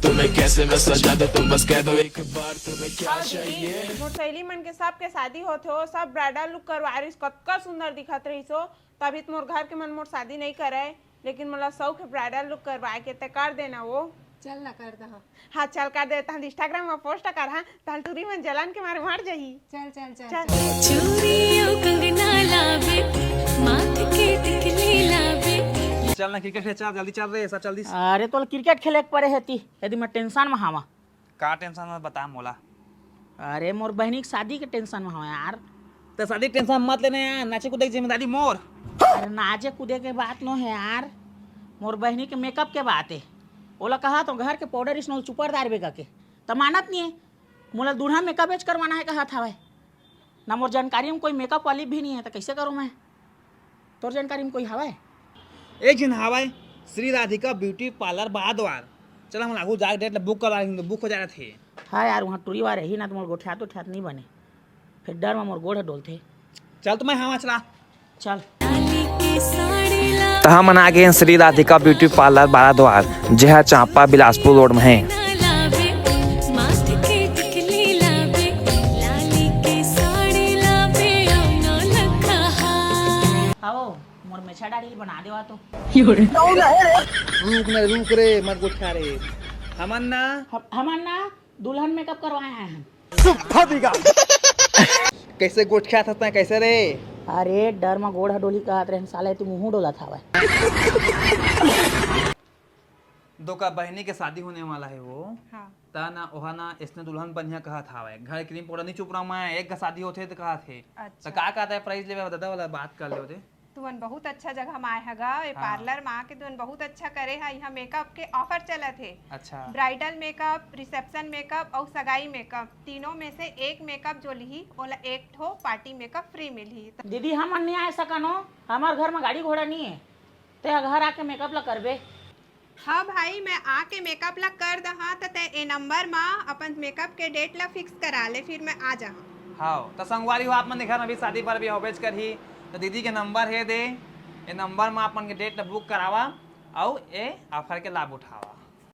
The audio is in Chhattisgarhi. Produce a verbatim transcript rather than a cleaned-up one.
तुम्हें कैसे मैं सजा दूं, तुम बस कह दो एक बार तुम्हें क्या हाँ दीदी, चाहिए। मोर सहेली मन के सबके शादी होथे, वो सब ब्राइडल लुक करवा रहिस, कतका सुंदर दिखत रहिस हो। तभी तो मोर घर के मन मोर शादी नहीं करे, लेकिन मोला शौक है ब्राइडल लुक करवाए के, ते कर देना वो। चल ना कर दहा। हाँ चल कर दे, तहन इंस्टाग्राम में पोस्ट कर, हाँ तहन टूरी मन जलन के मारे मर जाही। चल चल चल चल। चल। चूड़ी अउ कंगना लाबे, माथ के टिकली लाबे। चल ना क्रिकेट खेल, चल जल्दी चल रे, सब जल्दी। अरे तोला क्रिकेट खेले के पड़े हे ती, यदि मैं टेंशन में हावा। का टेंशन में बता मोला। अरे मोर बहनी के शादी के टेंशन में हवा यार। तो शादी टेंशन मत लेना यार, नाचे कूदे के जिम्मेदारी मोर। अरे नाचे कूदे के बात नो है यार, मोर बहनी के मेकअप के बात है। ओला कहा तो घर के पाउडर स्नो चुपर दार बेगा के, त मानत नहीं है। मोला दूल्हा मेकअप एच करवाना है कहत हवय, ना मोर जानकारी में कोई मेकअप वाली भी नहीं है, तो कैसे करूँ मैं? तोर जानकारी में कोई हवय? एक झन हावय, श्री राधिका ब्यूटी पार्लर बादवार। चल हम लागू जाके डेट ला बुक करवा लेंगे, बुक हो जा रहा थे। हाँ यार, वहाँ टूरी वाले ही ना, तो मोर गोठियात उठियात नहीं बने, फिर डर में मोर गोड़ ह डोलथे। चल तो मैं हाँ चला। चल। लाली के साड़ी ला त हमन आ गए श्री राधिका ब्यूटी पार्लर बाराद्वार, जेहा चांपा बिलासपुर रोड में है। लाबे, माथ के टिकली लाबे, लाली के साड़ी लाबे, अउ नौ लखा हार। आओ, मोर मेछा दाढ़ी बना देवा तो। रुक ना रुक रे, मत गोठिया रे। हमन ना हम, हमन ना दुल्हन मेकअप करवाए आए हैं। कैसे गोठिया था तैं, कैसे रे? अरे डर में गोड़ ह डोली कहत रहे, साला तू मुंह डोलत हवय। दोका बहनी के शादी होने वाला है वो। हाँ। ता ना ओहा ना इसने दुल्हन बनिया कहा था, घर क्रीम पाउडर नहीं चुपरा मैं एक का शादी होते तो कहा थे। अच्छा। तो का कहता है प्राइस लेवे दादा वाला बात कर ले होते। तुमन बहुत अच्छा जगह में आए हगा, ये हाँ। पार्लर में आके तुमन बहुत अच्छा करे हा। यहाँ मेकअप के ऑफर चलत हे। अच्छा। ब्राइडल मेकअप, रिसेप्शन मेकअप और सगाई मेकअप, तीनों में से एक मेकअप जो लिही, ओला एक ठो पार्टी मेकअप फ्री मिलही। दीदी, हम नहीं आ सकनो, हमार घर में गाड़ी घोड़ा नहीं है, ते घर आके मेकअप ला करबे। हाँ भाई, मैं आके मेकअप ला कर दहा, त तै ए नंबर मा अपन मेकअप के डेट ला फिक्स करा ले, फिर मैं आ जाहा। हाँ, तो संगवारी हो, आप मन के घर में भी शादी पर भी होबेच करही, तो दीदी के नंबर है दे, ए नंबर में अपन के डेट ला बुक करावा, अउ ए ऑफर के लाभ उठावा।